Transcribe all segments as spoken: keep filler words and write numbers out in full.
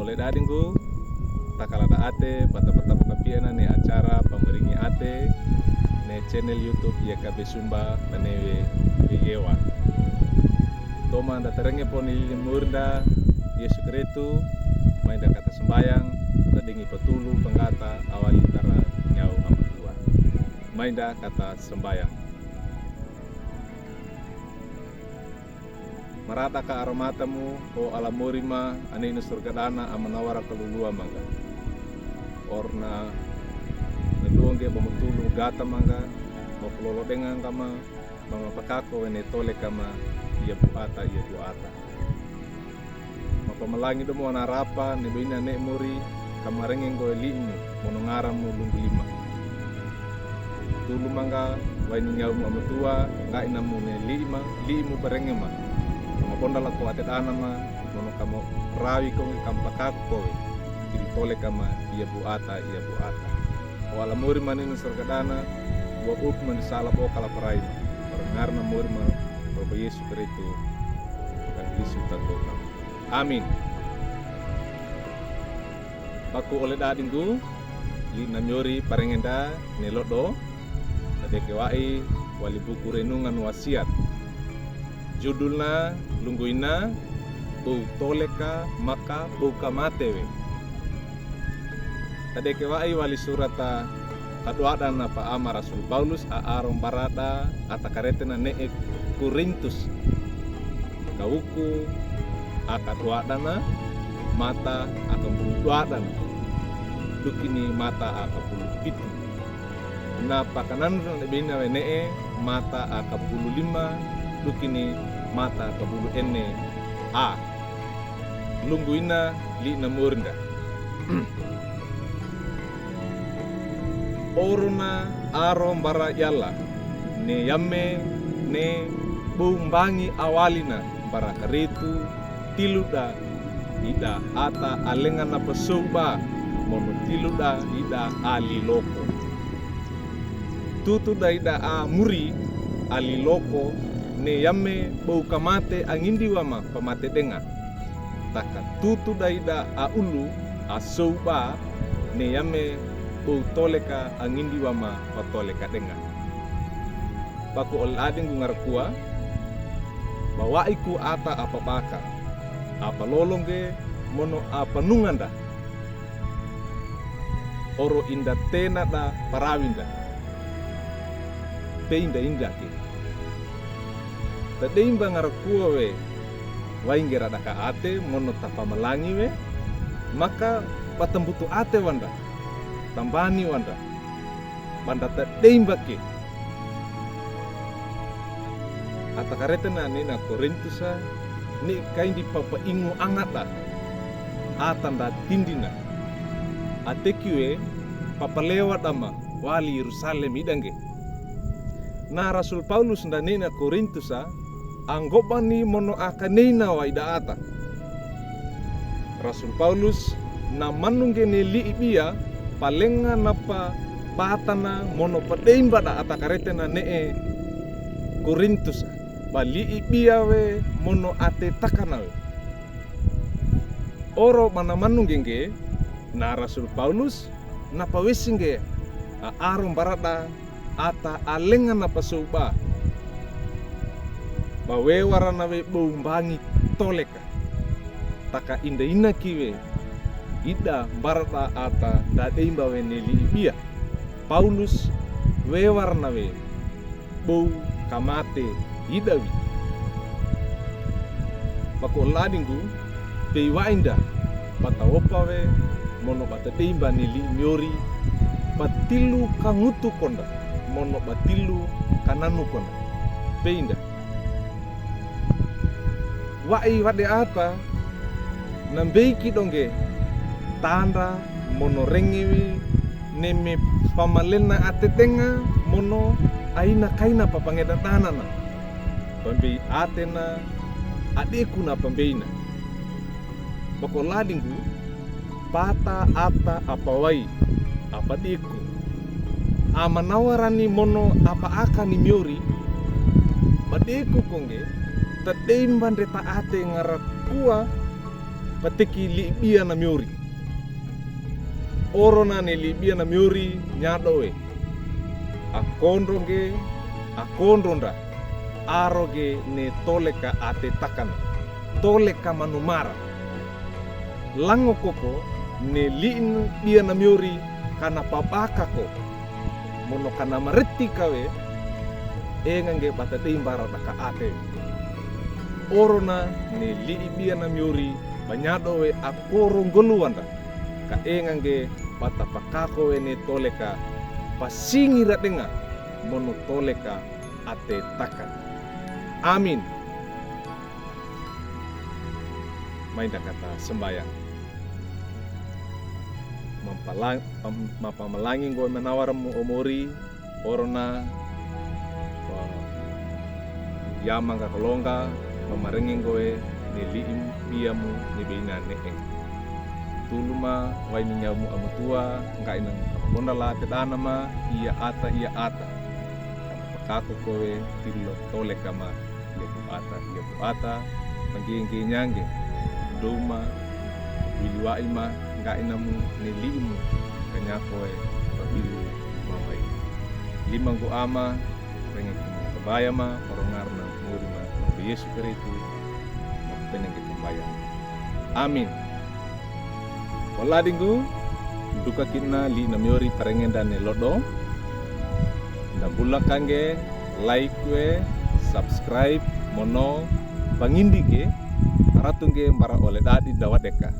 Ole dadinggu, takala da ate, bata bata bata piana ne acara pamaringi ate, ne channel YouTube YKB Sumba, banewe Yewa. Toman da tarenge poni lili murnda, Yesu Kristu, mainda kata sembayang, tadingi patulu panggata, awali tara nyau amatua. Mainda kata sembayang. Marada ka aromatamu, o Alamorima, a nina sorgadana, a manawara kaluluwa manga. Orna, naluonge ba matulu gata manga, mapulolo denga ngama, mama pakako wene tole kama, iya buata, iya buata. Mapamalangi domo anarapa, ne baina ne mori, kamarenge ngoe limu, mono ngaramu lunggu lima. Tulu manga, waini nyaumu amatua, nga inamu ne lima, limu barenge ma. Mapondala ko ate dana ma, mono kamo rawi ko kam pakako kowe. Kiri tole kama, iya buata, iya buata. O Alamorima nina sorgadana, wa ut mani sala bo kala parai. Parangarna Morima, Probo Yesu Kristu, kan Yesu tagona. Amin. Baku ole dadinggu, li namiori parengenda, ne lodo, tadeke wa'i, wali buku renungan wasiat. Judulna, lunggu ina, bou tole ka, maka bou kamate we. Tadeke wa'i wali surata kaduadana pa ama Rasul Paulus a arom barada a takaretena ne'e Korintus. Kawuku a kaduadana, mata a kabulu duadana. Dukini mata a kabulu pitu. Na pakananruna ne bina we ne'e, mata a kabulu lima, dukini mata a kabulu ene a. Lunggu ina li namornda. Orona aro mbara yala, ne yame ne bou mbangi awalina mbara karitu, tiluda ida ata a lenga na pasouba, mono tiluda ida a liloko. Tutuda ida a muri a liloko, ne yame bou kamate a ngindi wama pamate denga. Taka tutuda ida a ulu a souba, ne yame bou tole ka a ngindi wama patole ka denga. Baku ole dadinggu ngarakua, ba wa'iku ata a pabaka, a palolonge mono a panunganda. Oro inda tenada parawinda. Peinda inda ke. Tadeimba ngarakua we, wainge rada ka ate, mono tapamalangi we, maka patambutu ate wanda, tambani wanda, banda tadeimba ke. A takaretena nina Korintusa, ni kaindi papaingu angada, ata nda tindina. Ateki we, papalewa dama, wali Yerusalem idange. Na Rasul Paulus nda nina Korintusa, anggobani mono a kaneina wa ida ata. Rasul Paulus, na manunge ne li'i bia, palenga na pabatana mono padeimbada a takaretena ne'e Korintusa, ba li'i bia we mono ate takana we. Oro ba na manunge nge, na Rasul Paulus, na pawesi nge, a aro mbarada, ata a lenga na pasouba. Ba wewarana we bou mbangi tole ka. Taka inda ina ki we, ida mbarada ata dadeimba we ne li'i bia. Paulus, wewarana we, bou kamate idawi. Baku ole dadinggu, pei wainda, bata wopa we, mono bata deimba ne li'i miori, patilu kangutu konda, mono batilu kananu konda. Peinda. Wa'i wade ata, na mbeiki donge, tanda mono renge we, ne me pamalena ate denga, mono aina kaina papangeda danana. Pambei atena, adeku na pambeina. Baku ole dadinggu, bata ata a pawai, a padeku. A manawarani mono a paakani miori, padeku konge, tadeimba ndeta ate ngarakua, pateki li'ibia na miyori. Orona ne li'ibia na miyori nyadowe. Akondro ngge, akondro nda. Aro ngge ne toleka ate takana. Toleka manumara. Lango koko ne li'ibia na miyori kana pabaka ko. Mono kana mareti kawe, enga ngge bata dei mbara daka ate. Orona ne li'ibia na miyori ba nyadowe akoro ngoluwanda. Ka enga ngge bata pakako we ne toleka pasingi radenga mono toleka ate taka. Amin. Mai nda kata sambayang. Mampalang-, pam-, mapamalangi nggowe manawar mu o mori, orona, wa-, yama ngga kolonga, mamarenge nggowe ne li'ibia mu ne beina ne'e. Tulu ma waini nyawu mu amutua, ngga ina kama bonda la te dana ma, ia ata, ia ata. Kama pakako kowe tilo toleka ma, ia bu'ata, ia bu'ata, pangge-ngge nyangge, doma, wiliwa'i ma, ngga ina mu, ne li'i mu, kanyako e, pabilu, mawai. Lima nggo ama, renge kama kabaya ma, orongarna, muri ma, Yesu Kristu, mapenenge kabaya. Amin. Ko ladinggu, duka kina li'ina miyori parenge nda ne lodo. Nda mbulaka ngge, like we, subscribe, mono, bangindi ngge, aratu ngge mbara ole dadi dawadeka.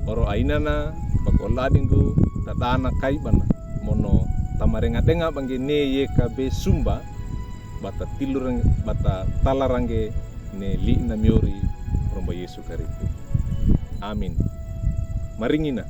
Oro ainana, bako ladinggu, tadana kaibana, mono, tamarenga denga bangge ne yeka be sumba, bata tilur, bata talarangge, ne li'ina miyori, romba Yesu Kristu. Amin. Maringina.